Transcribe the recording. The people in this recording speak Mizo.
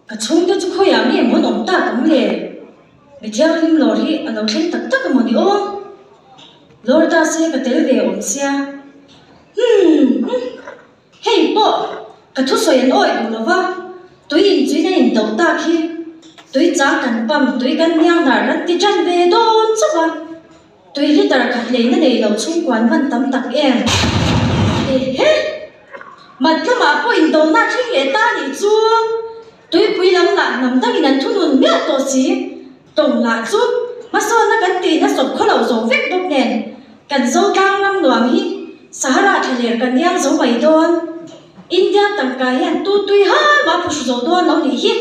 Ka chhungte chu khawiah nge mawn awm tak ang le? Mi thianghlim lawr hi a lo thleng tak tak a maw ni aw? Lawr ta se ka tel ve awm sia. Humm. Hei pawh ka thusawi an awih duh lo va, tui inchuin an indoh tak hi tui chang kan pam, tui kan hniang hnar kan ti tan ve dawn chauh a, tui liter khat leina nei lo chhungkuan van tam tak em? Ehe! Mat lamah pawh indohna a thleng leh ta nih chu tuipui lam lah hnam dangin an thunun miah tawh si. Tawng lah chu hmasawnna kan tihna sawp khaw lo zo vek bawk nen kan Zotlang ram nuam hi Sahara thlaler kan iang zo mai dawn. India tangka hian tu tui hal mah phuhru zo dawn lo nih hi.